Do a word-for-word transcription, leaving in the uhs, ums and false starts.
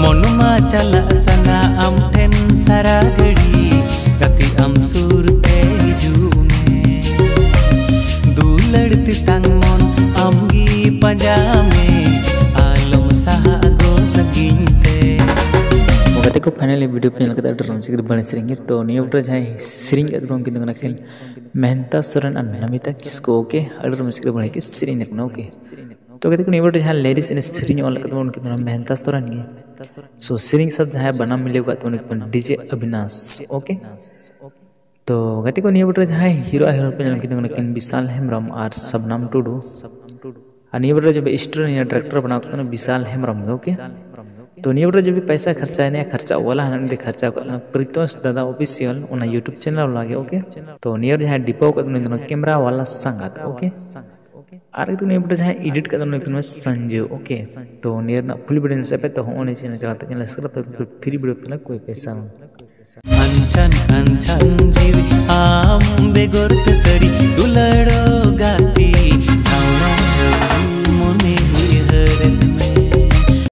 ᱢᱚᱱ ᱢᱟ ᱪᱟᱞᱟᱜ ᱥᱟᱱᱟ ᱟᱢ ᱴᱷᱮᱱ ᱥᱟᱨᱟ ᱜᱷᱟᱹᱲᱤ, ᱜᱟᱛᱮ ᱟᱢ ᱥᱩᱨ ᱛᱮ ᱦᱤᱡᱩᱜ ᱢᱮ᱾ ᱫᱩᱞᱟᱹᱲ ᱛᱮᱛᱟᱝ ᱢᱚᱱ ᱟᱢ ᱜᱮ ᱯᱟᱸᱡᱟ ᱢᱮ, ᱟᱞᱚᱢ ᱥᱟᱦᱟ ᱜᱚ ᱥᱟᱺᱜᱤᱧ ᱛᱮ᱾ ᱜᱟᱛᱮ ᱠᱚ, finally video ᱯᱮ ᱧᱮᱞ ᱠᱮᱫᱟ, ᱟᱹᱰᱤ ᱨᱚᱢᱚᱡᱽ ᱜᱮ ᱵᱟᱹᱲᱤᱡ ᱥᱮᱨᱮᱧ ᱜᱮ᱾ ᱛᱚ ᱱᱤᱭᱟᱹ ᱵᱚᱴᱨᱮ ᱡᱟᱦᱟᱸᱭ ᱥᱮᱨᱮᱧ ᱠᱟᱫ ᱵᱚᱱ ᱩᱱᱠᱤᱱ ᱫᱚ ᱠᱟᱱᱟ ᱠᱤᱱ ᱢᱮᱦᱱᱛᱟ ᱥᱚᱨᱮᱱ ᱟᱨ ᱱᱟᱢᱤᱛᱟ ᱠᱤᱥᱠᱩ᱾ ᱳᱠᱮ, ᱟᱹᱰᱤ ᱨᱚᱢᱚᱡᱽ ᱜᱮ ᱵᱟᱹᱲᱤᱡ ᱜᱮ ᱥᱮᱨᱮᱧ ᱠᱟᱱᱟ᱾ ᱳᱠᱮ, ᱛᱚ ᱜᱟᱛᱮ ᱠᱚ, ᱱᱤᱭᱟᱹ ᱵᱚᱴᱨᱮ ᱡᱟᱦᱟᱸᱭ lyrics ᱮᱱᱮᱡ ᱥᱮᱨᱮᱧ ᱚᱞ ᱠᱟᱫ ᱵᱚᱱ ᱩᱱᱠᱤᱱ ᱫᱚ ᱢᱮᱦᱱᱛᱟ ᱥᱚᱨᱮᱱ ᱜᱮ᱾ ᱥᱳ ᱥᱮᱨᱮᱧ ᱥᱟᱶ ᱡᱟᱦᱟᱸᱭ ᱵᱟᱱᱟᱢ ᱢᱤᱞᱟᱹᱣ ᱠᱟᱫ ᱵᱚᱱ ᱩᱱᱠᱤᱱ DJ ᱚᱵᱤᱱᱟᱥ᱾ ᱳᱠᱮ, ᱛᱚ ᱜᱟᱛᱮ ᱠᱚ, ᱱᱤᱭᱟᱹ ᱵᱚᱴᱨᱮ ᱡᱟᱦᱟᱸᱭ ᱦᱤᱨᱳ ᱟᱨ ᱦᱤᱨᱳᱭᱤᱱ ᱯᱮ ᱧᱮᱞ ᱠᱤᱱ ᱫᱚ ᱠᱟᱱᱟ ᱠᱤᱱ ᱵᱤᱥᱟᱞ ᱦᱮᱢᱵᱨᱚᱢ ᱟᱨ ᱥᱟᱵᱱᱟᱢ ᱴᱩᱰᱩ᱾ ᱟᱨ ᱱᱤᱭᱟᱹ ᱵᱚᱴᱨᱮ ᱡᱚᱵᱮ story ᱨᱤᱱᱤᱡ director ᱵᱮᱱᱟᱣ ᱠᱟᱱᱟ ᱵᱤᱥᱟᱞ ᱦᱮᱢᱵᱨᱚᱢ ᱜᱮ᱾ ᱳᱠᱮ, ᱛᱚ ᱱᱤᱭᱟᱹ ᱵᱚᱴᱨᱮ ᱡᱚᱵᱮ ᱯᱚᱭᱥᱟ ᱠᱷᱚᱨᱪᱟ ᱦᱮᱱᱟᱜ, ᱠᱷᱚᱨᱪᱟ ᱣᱟᱞᱟ ᱦᱟᱱᱟ ᱱᱤᱭᱟᱹ ᱠᱷᱚᱨᱪᱟ ᱠᱟᱜ ᱠᱟᱱᱟ ᱯᱨᱤᱛᱚᱥ ᱫᱟᱫᱟ ᱚᱯᱷᱤᱥᱤᱭᱟᱞ, ᱚᱱᱟ YouTube channel ᱞᱟᱜᱮ᱾ ᱳᱠᱮ, ᱛᱚ ᱱᱤᱭᱟᱹ ᱨᱮ ᱡᱟᱦᱟᱸᱭ ᱰᱤᱯᱟᱣ ᱠᱟᱜ ᱫᱚ ᱱᱩᱭ ᱫᱚ ᱠᱮᱢᱨᱟ ᱣᱟᱞᱟ ᱥᱟᱸᱜᱟᱛ᱾ ᱳᱠᱮ, ᱟᱨ ᱠᱤᱱᱛᱩ ᱱᱤᱭᱟᱹ ᱵᱚᱴᱨᱮ ᱡᱟᱦᱟᱸᱭ edit ᱠᱟᱜ ᱫᱚ ᱱᱩᱭ ᱠᱟᱱᱟᱭ ᱥᱚᱧᱡᱚᱭ᱾ ᱳᱠᱮ, ᱛᱚ ᱱᱤᱭᱟᱹ ᱨᱮᱱᱟᱜ full video ᱧᱮᱞ ᱥᱮ ᱯᱮ, ᱛᱚ ᱦᱚᱸᱜᱼᱚ ᱱᱤᱭᱟᱹ channel ᱪᱟᱞᱟᱣ ᱛᱮ ᱧᱮᱞ ᱥᱮ ᱯᱮ, free video ᱛᱮ ᱠᱳᱭ ᱯᱚᱭᱥᱟ ᱵᱟᱝ᱾ ᱟᱱᱪᱷᱟᱱ ᱟᱱᱪᱷᱟᱱ ᱡᱤᱣᱤ ᱟᱢ